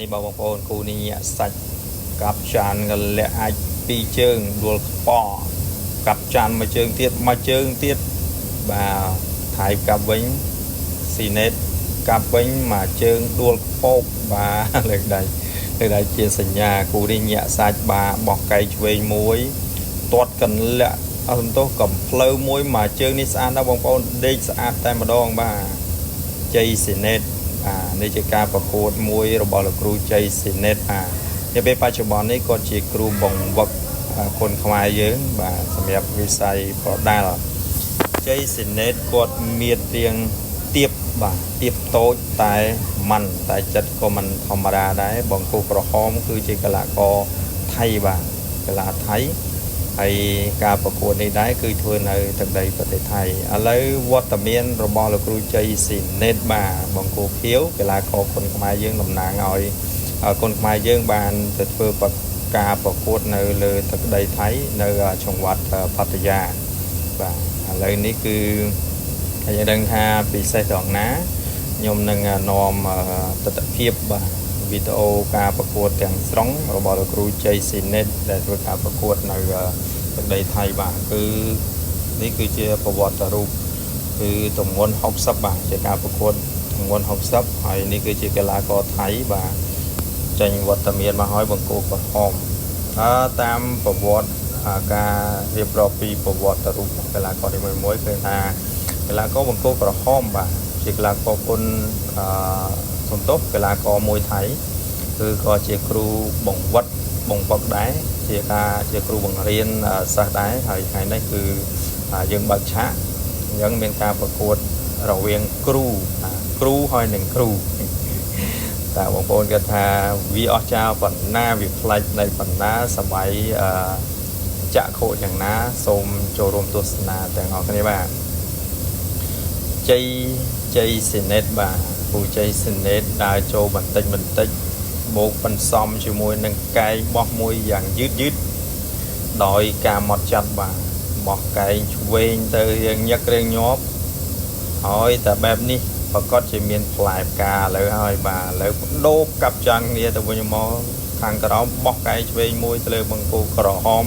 នេះបងប្អូនគូនេះញាក់សាច់កាប់ចានកលៈអាចពីរជើងដួលខ្ពកាប់ចានមួយជើងទៀតមួយជើងទៀតបាទថៃកាប់វិញស៊ីណេតកាប់វិញមួយជើងដួលខ្ពកបាទលើកដៃលើកដៃជាសញ្ញាគូនេះញាក់សាច់បាទបោះកែងឆ្វេងមួយទាត់កលៈអត់សំទោសកំភ្លៅមួយមួយជើងនេះស្អាតណាស់បងប្អូនដេកស្អាតតែម្ដងបាទជ័យស៊ីណេតបាទនេះជាការប្រកួតមួយរបស់លោកគ្រូជ័យស៊ីណេតបាទនាពេលបច្ចុប្បន្ននេះគាត់ជាគ្រូបង្វឹកគុនខ្មែរយើងបាទសម្រាប់វិស័យប្រដាល់ជ័យស៊ីណេតគាត់មានរៀងទៀបបាទទៀបតូចតែម៉ាន់តែចិត្តក៏មិនធម្មតាដែរបង្គោលក្រហមគឺជាកីឡាករថៃបាទកីឡាថៃហើយការប្រកួតនេះដែរគឺធ្វើនៅទឹកដីប្រទេសថៃឥឡូវវត្តមានរបស់លោកគ្រូជ័យស៊ីណេតបាទបង្គោលខៀវកីឡាករគុនខ្មែរយើងតំណាងឲ្យគុនខ្មែរយើងបានទៅធ្វើការប្រកួតនៅលើទឹកដីថៃនៅចង្វាត់ផាតាយាបាទឥឡូវនេះគឺយើងដឹងថាពិសេសត្រង់ណាខ្ញុំនឹងនាំទស្សនភាពបាទវីដេអូការប្រកួតទាំងស្រុងរបស់លោកគ្រូជ័យស៊ីណេតដែលធ្វើការប្រកួតនៅទឹកដីថៃបាទគឺនេះគឺជាប្រវត្តិរូបគឺទម្ងន់60បាទជាការប្រកួតទម្ងន់60ហើយនេះគឺជាកីឡាករថៃបាទចេញវត្តមានមកហើយបង្គោលក្រហមតាមប្រវត្តិការរៀបរាប់ពីប្រវត្តិរូបកីឡាករនីមួយៗឃើញថាកីឡាករបង្គោលក្រហមបាទជាកីឡាករគុណអឺសំទោសកីឡាករមួយថៃគឺក៏ជាគ្រូបង្វឹកបង្វឹកដែរជាការជាគ្រូបង្រៀនសិស្សដែរហើយថ្ងៃនេះគឺយើងបើកឆាកអញ្ចឹងមានការប្រកួតរវាងគ្រូគ្រូហើយនិងគ្រូតើបងប្អូនគាត់ថាវាអស្ចារ្យប៉ុណ្ណាវាប្លែកនៃប៉ុណ្ណាសម័យចក្ខុយ៉ាងណាសូមចូលរួមទស្សនាទាំងអស់គ្នាបាទជ័យជ័យស៊ីណេតបាទពូជ័យស៊ីណេតដើរចូលបន្តិចបន្តិចបូកបន្សំជាមួយនឹងកែងបោះមួយយ៉ាងយឺតយឺតដោយការម៉ត់ចាត់បាទបោះកែងឆ្វេងទៅរៀងញឹករៀងញាប់ហើយតែបែបនេះប្រកាសជាមានផ្លែផ្កាឥឡូវហើយបាទឥឡូវដូបកាប់ចានគ្នាទៅវិញមកខាងក្រោមបោះកែងឆ្វេងមួយទៅលើបង្គោលក្រហម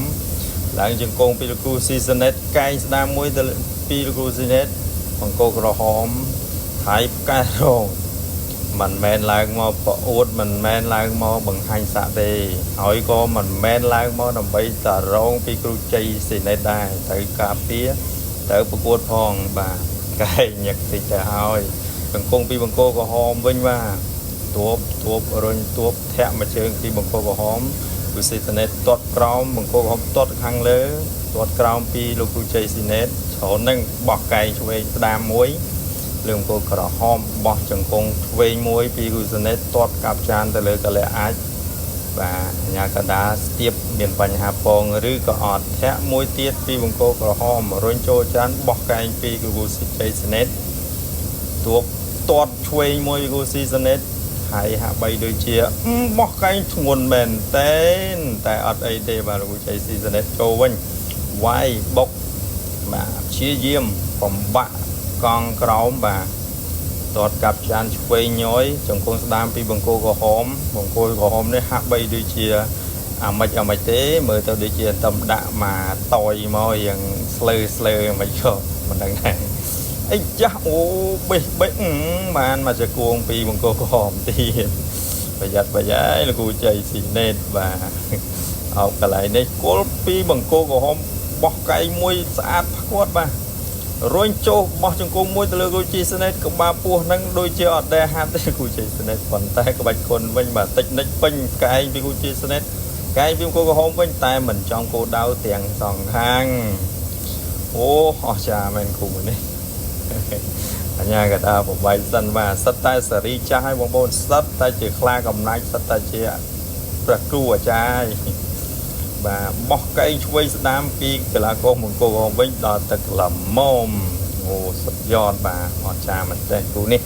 ឡើងជង្គង់ពីលោកគ្រូស៊ីសណេតកែងស្ដាមមួយទៅពីលោកគ្រូស៊ីណេតបង្គោលក្រហមថៃផ្ការងមិនមែនឡើងមកប្រអួតមិនមែនឡើងមកបង្ហាញសាក់ទេហើយក៏មិនមែនឡើងមកដើម្បីតរងពីគ្រូជ័យស៊ីណេតដែរត្រូវការពារត្រូវប្រកួតផងបាទកែងញឹកតិចទៅហើយបង្គង់ពីបង្គោលក្រហមវិញបាទទួបទួបរុញទួបធាក់មួយជើងពីបង្គោលក្រហមគ្រូស៊ីណេតទាត់ក្រោមបង្គោលក្រហមទាត់ខាងលើទាត់ក្រោមពីលោកគ្រូជ័យស៊ីណេតច្រើននឹងបោះកែងឆ្វេងស្ដាមមួយលើបង្គោលក្រហមបោះជង្គង់ឆ្វេងមួយពីគ្រូស៊ីណេតទាត់កាប់ចានទៅលើកលៈអាចបាទអញ្ញាកដាស្ទាបមានបញ្ហាពងឬក៏អត់ធាក់មួយទៀតពីបង្គោលក្រហមរុញចូលចានបោះកែងពីគ្រូជ័យស៊ីណេតទួបទាត់ឆ្វេងមួយពីគ្រូស៊ីសណេតហើយហាក់បីដូចជាបោះកែងធ្ងន់មែនតែនតែអត់អីទេបាទលោកគ្រូជ័យស៊ីសណេតចូលវិញវាយបុកបាទព្យាយាមបំបាក់កង់ក្រោមបាទទាត់កាប់ចានឆ្វេងញយជង្គង់ស្ដាមពីបង្គោលក្រហមបង្គោលក្រហមនេះហាក់បីដូចជាអាម៉េចអាម៉េចទេមើលទៅដូចជាតំដាក់មកតយមកយ៉ាងស្លើស្លើមិនក៏មិនដឹងដែរអីចាស់អូបេះបេះបានមកជង្គង់ពីបង្គោលក្រហមទៀតប្រយ័ត្នប្រយែងលោកគ្រូជ័យស៊ីណេតបាទអោកន្លែងនេះគល់ពីបង្គោលក្រហមបោះកែងមួយស្អាតផ្គត់បាទរុញចុះបោះជង្គង់មួយទៅលើគ្រូជ័យស៊ីណេតក្បាលពោះនឹងដូចជាអត់ដែលហាត់ទេគ្រូជ័យស៊ីណេតប៉ុន្តែក្បាច់គុណវិញបាទតិចនិចពេញកែងពីគ្រូជ័យស៊ីណេតកែងពីបង្គោលក្រហមវិញតែមិនចំគោលដៅទាំងសងខាងអូអស្ចារ្យមែនគ្រូមួយនេះអញ្ញាកថាបបាយសិនបាទសិតតែសេរីចាស់ឲ្យបងប្អូនសិតតែជាខ្លាកំណាចសិតតែជាព្រះគ្រូអាចារ្យបាទបោះកែងឆ្វេងស្ដាមពីកីឡាករមង្គលក្រហមវិញដល់ទឹកល្មមអូសុទ្ធយอดបាទអស្ចារ្យមែនទែនគ្រូនេះ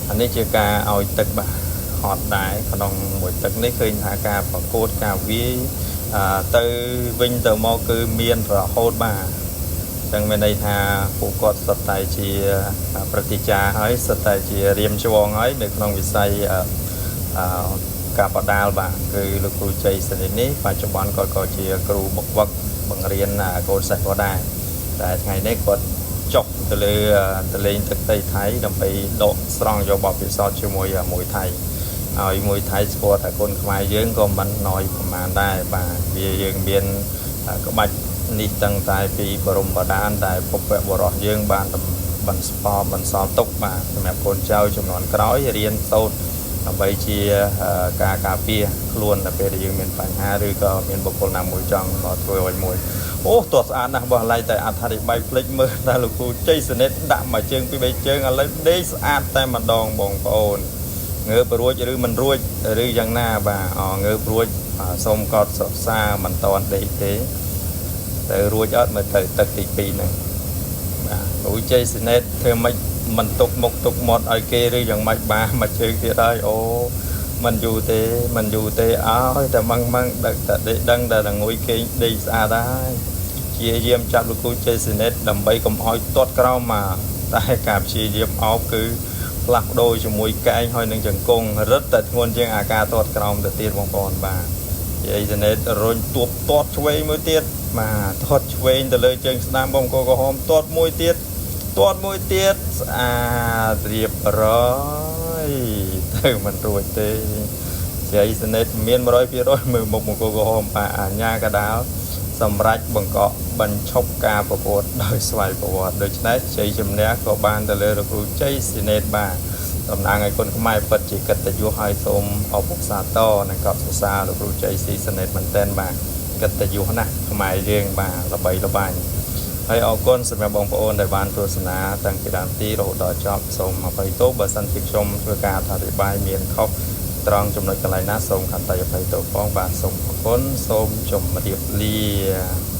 អានេះជាការឲ្យទឹកបាទហត់ដែរក្នុងមួយទឹកនេះឃើញថាការប្រកួតការវាយទៅវិញទៅមកគឺមានរហូតបាទចឹងមានន័យថាពួកគាត់សុទ្ធតែជាប្រតិចារហើយសុទ្ធតែជារៀមច្បងហើយនៅក្នុងវិស័យ អឺការបដាលបាទគឺលោកគ្រូជ័យសនិតនេះបច្ចុប្បន្នគាត់ក៏ជាគ្រូបុកវឹកបង្រៀនកូនសិស្សគាត់ដែរតែថ្ងៃនេះគាត់ចុះទៅលើទៅលេងទឹកដីថៃដើម្បីដកស្រង់យកបទពិសោធន៍ជាមួយមួយថៃឲ្យមួយថៃស្គាល់ថាកូនខ្មែរយើងក៏មិនណយប្រមាណដែរបាទវាយើងមានក្បាច់នេះតាំងតែពីបរមបដានតែពុព្វបុរសយើងបានបន្ស្ពបន្សល់ទុកបាទសម្រាប់កូនចៅចំនួនក្រោយរៀនសូត្រដើម្បីជាការការពារខ្លួនដល់ពេលដែលយើងមានបញ្ហាឬក៏មានបុគ្គលណាមួយចង់មកធ្វើអ្វីមួយអូទាត់ស្អាតណាស់បោះឡៃតែអត្ថាធិប្បាយភ្លេចមើលតែលោកគ្រូជ័យសនិតដាក់មួយជើងពីរបីជើងឥឡូវដេកស្អាតតែម្ដងបងប្អូនងើបរួចឬមិនរួចឬយ៉ាងណាបាទអងើបរួចសូមកត់សរសើរមិនតន់ដេកទេទៅរួចអត់មើលទៅទឹកទី2ហ្នឹងបាទគ្រូជ័យសនិតធ្វើម៉េចមិនទុកមុខទុកមាត់ឲ្យគេឬយ៉ាងម៉េចបាទមួយជើងទៀតហើយអូមិនយូរទេមិនយូរទេអើយតែម៉ឹងម៉ឹងដឹកតែដឹងតែងុយគេងដេកស្អាតហើយព្យាយាមចាប់លោកគ្រូជ័យសនិតដើម្បីកុំឲ្យទាត់ក្រោមមកតែការព្យាយាមអោបគឺផ្លាស់ប្ដូរជាមួយកែងហើយនឹងជង្គង់រឹតតែធ្ងន់ជាងអាការទាត់ក្រោមទៅទៀតបងប្អូនបាទជ័យសនិតរុញទួបទាត់ឆ្វេងមួយទៀតបាទទាត់ឆ្វេងទៅលើជើងស្ដាំបងកក្រហមទាត់មួយទៀតទាត់មួយទៀតស្អាតរៀបរយទៅមិនរួចទេជ័យសនិតមាន100%មើលមុខមង្គលក្រហមបាទអាញាកដាលសម្រាប់បង្កក់បញ្ឈប់ការប្រកួតដោយស្វ័យប្រវត្តិដូច្នេះជ័យជំនះក៏បានទៅលើលោកគ្រូជ័យស៊ីណេតបាទតំណាងឲ្យគុណខ្មែរពិតជាកិត្តិយសហើយសូមអបអរសាទរនិងកោតសរសើរលោកគ្រូជ័យស៊ីសណេតមែនទែនបាទកិត្តិយសណាស់ខ្មែរយើងបាទល្បីល្បាញហើយអរគុណសម្រាប់បងប្អូនដែលបានទស្សនាតាំងពីដើមទីរហូតដល់ចប់សូមអភ័យទោសបើសិនជាខ្ញុំធ្វើការអធិប្បាយមានខុសត្រង់ចំណុចកន្លែងណាសូមខន្តីអភ័យទោសផងបាទសូមអរគុណសូមជម្រាបលា។